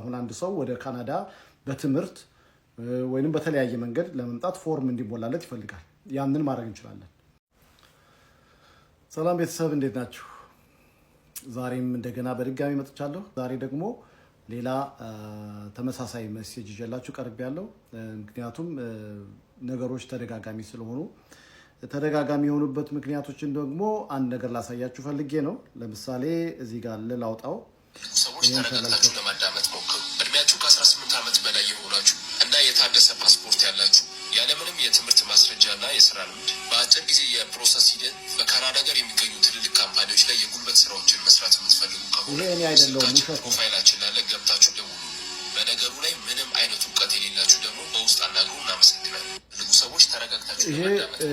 አሁን አንድ ሰው ወደ ካናዳ በትምህርት ወይንም በተለያየ መንገድ ለመምጣት ፎርም እንዲሞላለት ይፈልጋል። ያንን ማድረግ እንችላለን። ሰላም ቤተሰብ፣ እንዴት ናችሁ? ዛሬም እንደገና በድጋሚ መጥቻለሁ። ዛሬ ደግሞ ሌላ ተመሳሳይ message ይዤላችሁ ቀርቤያለሁ። ምክንያቱም ነገሮች ተደጋጋሚ ስለሆኑ፣ ተደጋጋሚ የሆኑበት ምክንያቶችን ደግሞ አንድ ነገር ላሳያችሁ ፈልጌ ነው። ለምሳሌ እዚህ ጋር ላውጣው። ሰዎች ተረጋግታችሁ ለማዳመጥ ሞክሩ። እድሜያችሁ ከ18 ዓመት በላይ የሆናችሁ እና የታደሰ ፓስፖርት ያላችሁ፣ ያለምንም የትምህርት ማስረጃ እና የስራ ልምድ በአጭር ጊዜ የ process ሂደት በካናዳ ሀገር የሚገኙ ትልልቅ company ዎች ላይ የጉልበት ስራዎችን መስራት የምትፈልጉ ከሆነ ይሄ እኔ አይደለሁም፣ ስልካችን ውሸት ነው። Profile ኣችን ላለ ገብታችሁ ደውሉ። በነገሩ ላይ ምንም አይነት እውቀት የሌላችሁ ደግሞ በውስጥ አናግሩ። እናመሰግናለን። ፈልጉ ሰዎች ተረጋግታችሁ ይሄ ለማዳመጥ ሞክሩ።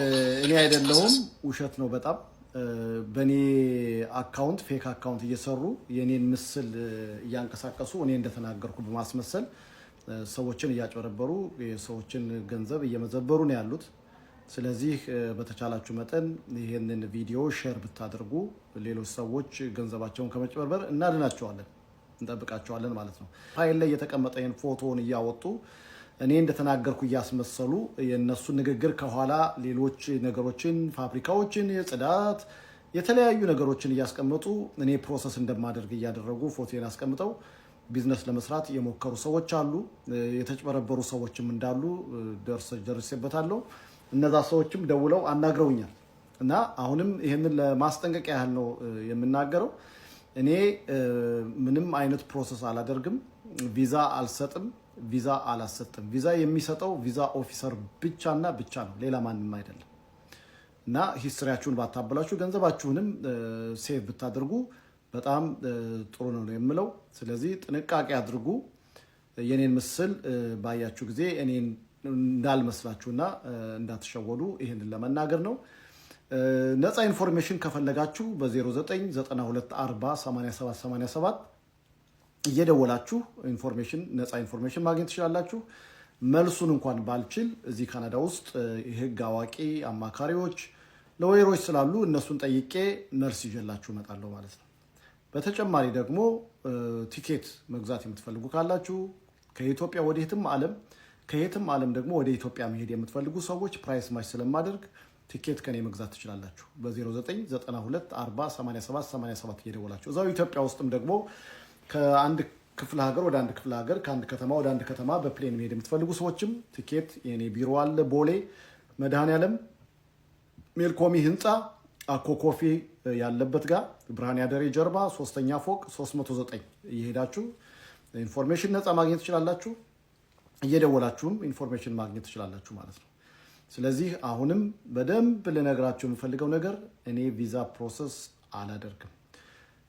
እኔ አይደለሁም፣ ውሸት ነው በጣም። በእኔ account fake account እየሰሩ፣ የእኔን ምስል እያንቀሳቀሱ፣ እኔ እንደተናገርኩ በማስመሰል ሰዎችን እያጭበረበሩ፣ የሰዎችን ገንዘብ እየመዘበሩ ነው ያሉት። ስለዚህ በተቻላችሁ መጠን ይህንን ቪዲዮ share ብታደርጉ ሌሎች ሰዎች ገንዘባቸውን ከመጭበርበር እናድናቸዋለን፣ እንጠብቃቸዋለን ማለት ነው። ፋይል ላይ የተቀመጠ ይህን ፎቶውን እያወጡ፣ እኔ እንደተናገርኩ እያስመሰሉ፣ የእነሱን ንግግር ከኋላ ሌሎች ነገሮችን፣ ፋብሪካዎችን፣ የጽዳት የተለያዩ ነገሮችን እያስቀመጡ፣ እኔ process እንደማደርግ እያደረጉ ፎቶን አስቀምጠው ቢዝነስ ለመስራት የሞከሩ ሰዎች አሉ። የተጭበረበሩ ሰዎችም እንዳሉ ደርሴበታለሁ። እነዛ ሰዎችም ደውለው አናግረውኛል። እና አሁንም ይህንን ለማስጠንቀቅ ያህል ነው የምናገረው። እኔ ምንም አይነት process አላደርግም፣ ቪዛ አልሰጥም፣ ቪዛ አላሰጥም። ቪዛ የሚሰጠው ቪዛ officer ብቻና ብቻ ነው፣ ሌላ ማንም አይደለም። እና history ያችሁን ባታበላሹ፣ ገንዘባችሁንም save ብታደርጉ በጣም ጥሩ ነው የምለው። ስለዚህ ጥንቃቄ አድርጉ። የኔን ምስል ባያችሁ ጊዜ እኔን እንዳልመስላችሁና እንዳትሸወዱ ይህንን ለመናገር ነው። ነፃ information ከፈለጋችሁ በ0992408787 እየደወላችሁ information፣ ነፃ information ማግኘት ትችላላችሁ። መልሱን እንኳን ባልችል እዚህ ካናዳ ውስጥ የህግ አዋቂ አማካሪዎች፣ lawyer ኦች ስላሉ እነሱን ጠይቄ መልስ ይዤላችሁ እመጣለሁ ማለት ነው። በተጨማሪ ደግሞ ቲኬት መግዛት የምትፈልጉ ካላችሁ ከኢትዮጵያ ወደ የትም ዓለም፣ ከየትም ዓለም ደግሞ ወደ ኢትዮጵያ መሄድ የምትፈልጉ ሰዎች price match ስለማደርግ ቲኬት ከኔ መግዛት ትችላላችሁ። በ0992 40 87 87 እየደወላችሁ። እዛው ኢትዮጵያ ውስጥም ደግሞ ከአንድ ክፍለ ሀገር ወደ አንድ ክፍለ ሀገር፣ ከአንድ ከተማ ወደ አንድ ከተማ በ plane መሄድ የምትፈልጉ ሰዎችም ቲኬት የኔ ቢሮ አለ፣ ቦሌ መድኃኔዓለም ሜልኮሚ ህንፃ አኮ ኮፊ ያለበት ጋር፣ ብርሃን ያደሬ ጀርባ ሶስተኛ ፎቅ 309 እየሄዳችሁ information ነፃ ማግኘት ትችላላችሁ። እየደወላችሁም information ማግኘት ትችላላችሁ ማለት ነው። ስለዚህ አሁንም በደንብ ልነግራችሁ የምፈልገው ነገር እኔ ቪዛ process አላደርግም።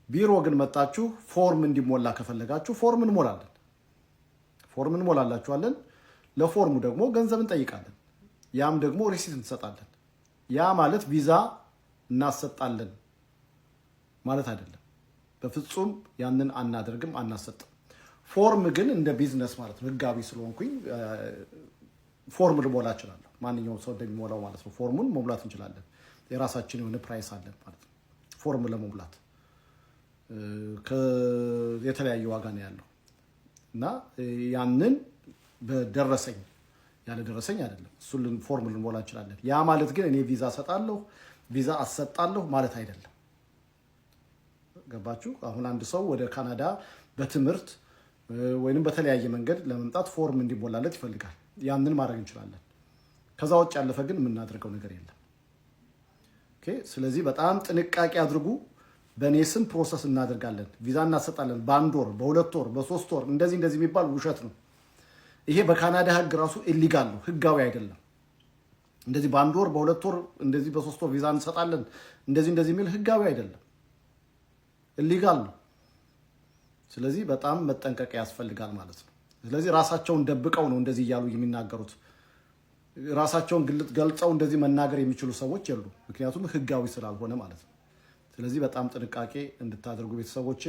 ቢሮ ግን መጣችሁ ፎርም እንዲሞላ ከፈለጋችሁ ፎርም እንሞላለን። ፎርም እንሞላላችኋለን። ለፎርሙ ደግሞ ገንዘብ እንጠይቃለን። ያም ደግሞ receipt እንሰጣለን። ያ ማለት ቪዛ እናሰጣለን ማለት አይደለም። በፍጹም ያንን አናደርግም፣ አናሰጥም። ፎርም ግን እንደ ቢዝነስ ማለት ነው። ህጋዊ ስለሆንኩኝ ፎርም ልሞላ እችላለሁ። ማንኛውም ሰው እንደሚሞላው ማለት ነው። ፎርሙን መሙላት እንችላለን። የራሳችን የሆነ price አለን ማለት ነው። ፎርም ለመሙላት የተለያየ ዋጋ ነው ያለው እና ያንን በደረሰኝ፣ ያለ ደረሰኝ አይደለም። እሱን ፎርም ልንሞላ እንችላለን። ያ ማለት ግን እኔ ቪዛ እሰጣለሁ፣ ቪዛ አሰጣለሁ ማለት አይደለም። ገባችሁ? አሁን አንድ ሰው ወደ ካናዳ በትምህርት ወይንም በተለያየ መንገድ ለመምጣት ፎርም እንዲሞላለት ይፈልጋል። ያንን ማድረግ እንችላለን። ከዛ ውጭ ያለፈ ግን የምናደርገው ነገር የለም። Okay። ስለዚህ በጣም ጥንቃቄ አድርጉ። በእኔ ስም process እናደርጋለን፣ ቪዛ እናሰጣለን፣ በአንድ ወር፣ በ2 ወር፣ በ3 ወር እንደዚህ እንደዚህ የሚባል ውሸት ነው። ይሄ በካናዳ ሕግ ራሱ illegal ነው፣ ህጋዊ አይደለም። እንደዚህ በአንድ ወር፣ በ2 ወር፣ እንደዚህ በ3 ወር ቪዛ እንሰጣለን እንደዚህ እንደዚህ የሚል ህጋዊ አይደለም፣ illegal ነው። ስለዚህ በጣም መጠንቀቅ ያስፈልጋል ማለት ነው። ስለዚህ ራሳቸውን ደብቀው ነው እንደዚህ እያሉ የሚናገሩት። ራሳቸውን ግልጥ ገልጸው እንደዚህ መናገር የሚችሉ ሰዎች የሉም። ምክንያቱም ህጋዊ ስላልሆነ ማለት ነው። ስለዚህ በጣም ጥንቃቄ እንድታደርጉ ቤተሰቦቼ፣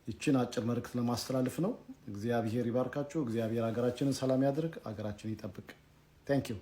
ይችን አጭር መልእክት ለማስተላለፍ ነው። እግዚአብሔር ይባርካችሁ። እግዚአብሔር ሀገራችንን ሰላም ያድርግ፣ ሀገራችንን ይጠብቅ። Thank you.